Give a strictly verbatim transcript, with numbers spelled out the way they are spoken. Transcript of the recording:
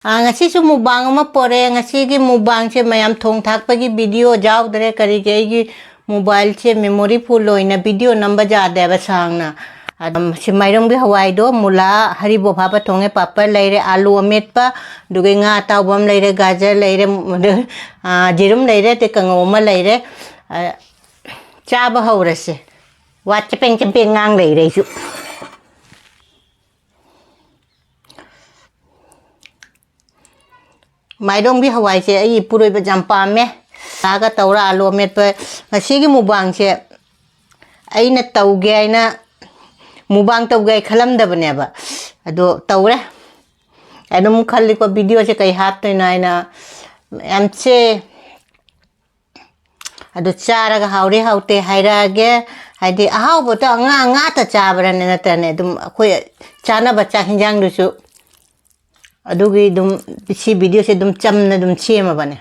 ꯑꯥ, ꯉꯁꯤꯁꯨ ꯃꯨꯛꯕꯥꯡ ꯑꯃ ꯄꯣꯔꯛꯑꯦ꯫ ꯉꯁꯤꯒꯤ ꯃꯨꯛꯕꯥꯡꯁꯦ ꯃꯌꯥꯝ ꯊꯣꯡ ꯊꯥꯛꯄꯒꯤ ꯚꯤꯗꯤꯑꯣ ꯌꯥꯎꯗ꯭ꯔꯦ, ꯀꯔꯤꯒꯤ ꯑꯩꯒꯤ ꯃꯣꯕꯥꯏꯜꯁꯦ ꯃꯦꯃꯣꯔꯤ ꯐꯨꯜ ꯑꯣꯏꯅ ꯚꯤꯗꯤꯑꯣ ꯅꯝꯕ ꯌꯥꯗꯦꯕ ꯁꯥꯡꯅ꯫ ꯑꯗꯨꯝ ꯁꯤ ꯃꯥꯏꯔꯣꯡꯒꯤ ꯍꯋꯥꯏꯗꯣ, ꯃꯨꯂꯥ, ꯍꯔꯤꯕꯣꯞ ꯍꯥꯞꯄ ꯊꯣꯡꯉꯦ, ꯄꯥꯄꯔ ꯂꯩꯔꯦ, ꯑꯥꯂꯨ ꯑꯃꯦꯠꯄ, ꯑꯗꯨꯒ ꯉꯥ ꯑꯇꯥꯎꯕ ꯑꯃ ꯂꯩꯔꯦ, ꯒꯥꯖꯔ ꯂꯩꯔꯦ, ꯑꯗꯨ, ꯑꯥ, ꯖꯤꯔꯨꯝ ꯂꯩꯔꯦ, ꯑꯗꯩ ꯀꯥꯡꯉꯧ ꯑꯃ ꯂꯩꯔꯦ꯫ ꯑꯥ, ꯆꯥꯕ ꯍꯧꯔꯁꯦ꯫ ꯋꯥ ꯆꯄꯦꯡ ꯆꯄꯦꯡ ꯉꯥꯡ ꯂꯩꯔꯦ ꯑꯩꯁꯨ꯫ ꯃꯥꯏꯔꯣꯡꯒꯤ ꯍꯋꯥꯏꯁꯦ ꯑꯩ ꯏꯄꯨꯔꯣꯏꯕ ꯌꯥꯝ ꯄꯥꯝꯃꯦ꯫ ꯉꯥꯒ ꯇꯧꯔ ꯑꯥꯂꯨ ꯑꯃꯦꯠꯄ꯫ ꯉꯁꯤꯒꯤ ꯃꯨꯛꯕꯥꯡꯁꯦ ꯑꯩꯅ ꯇꯧꯒꯦ ꯍꯥꯏꯅ, ꯃꯨꯛꯕꯥꯡ ꯇꯧꯒꯦ ꯍꯥꯏ ꯈꯜꯂꯝꯗꯕꯅꯦꯕ, ꯑꯗꯣ ꯇꯧꯔꯦ꯫ ꯑꯗꯨꯝ ꯈꯜꯂꯤꯀꯣ, ꯚꯤꯗꯤꯑꯣꯁꯦ ꯀꯩ ꯍꯥꯞꯇꯣꯏꯅꯣ ꯍꯥꯏꯅ꯫ ꯌꯥꯝ ꯆꯦ꯫ ꯑꯗꯨ ꯆꯥꯔꯒ ꯍꯥꯎꯔꯦ ꯍꯥꯎꯇꯦ ꯍꯥꯏꯔꯛꯑꯒꯦ꯫ ꯍꯥꯏꯗꯤ ꯑꯍꯥꯎꯕꯗꯣ ꯉꯥ, ꯉꯥꯇ ꯆꯥꯕ꯭ꯔꯅꯦ, ꯅꯠꯇ꯭ꯔꯅꯦ? ꯑꯗꯨꯝ ꯑꯩꯈꯣꯏ ꯆꯥꯅꯕ ꯆꯥꯛ ꯍꯤꯟꯖꯥꯡꯗꯨꯁꯨ ꯑꯗꯨꯒꯤ ꯑꯗꯨꯝ ꯁꯤ ꯚꯤꯗꯤꯑꯣꯁꯦ ꯑꯗꯨꯝ ꯆꯝꯅ ꯑꯗꯨꯝ ꯁꯦꯝꯃꯕꯅꯦ꯫